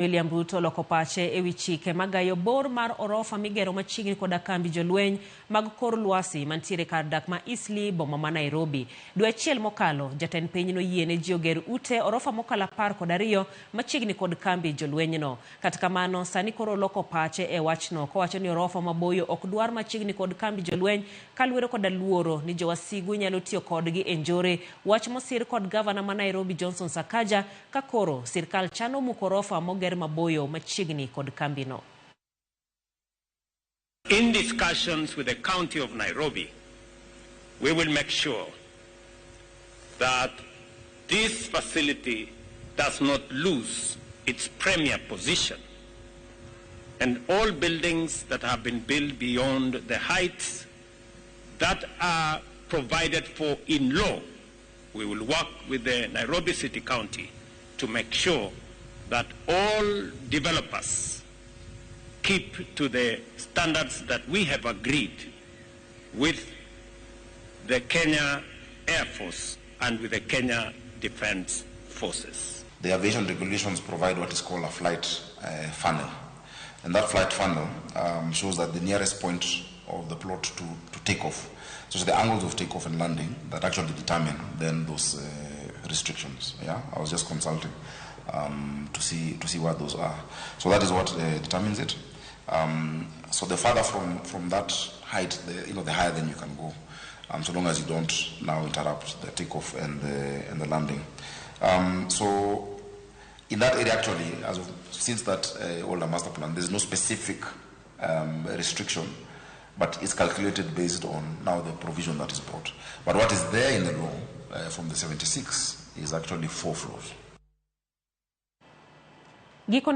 William Ruto oloko pache ewi chike magayo bor mar orofa migero machiegni koda kambi jolweny mag kor lwasi mantiere kar dak ma Eastleigh, boma ma Nairobi. Dwe achiel mokalo, jatend piny noyie ne ji oger ute orofa mokalo 12 machiegni kod kambi jolwenyno. Kata kamano, sani koro oloko pache e wachno kowacho ni orofa maboyo ok dwar machiegni kod kambi jolweny kaluwore koda luoro ni jowasigu nyalo tiyo kodgi e njore. Wach mosir kod gavana ma Nairobi Johnson Sakaja ka koro sirkal chano muko orofa moger maboyo machiegni kod kambino. In discussions with the County of Nairobi, we will make sure that this facility does not lose its premier position, and all buildings that have been built beyond the heights that are provided for in law, we will work with the Nairobi City County to make sure that all developers keep to the standards that we have agreed with the Kenya Air Force and with the Kenya Defense Forces. The aviation regulations provide what is called a flight funnel. And that flight funnel shows that the nearest point of the plot to take off. So it's the angles of takeoff and landing that actually determine then those restrictions. Yeah, I was just consulting to see what those are. So that is what determines it. So the farther from that height, the, you know, the higher then you can go, so long as you don't now interrupt the takeoff and the landing. So in that area, actually, as of, since that older master plan, there's no specific restriction, but it's calculated based on now the provision that is brought. But what is there in the law from the 76 is actually four floors. Gikone.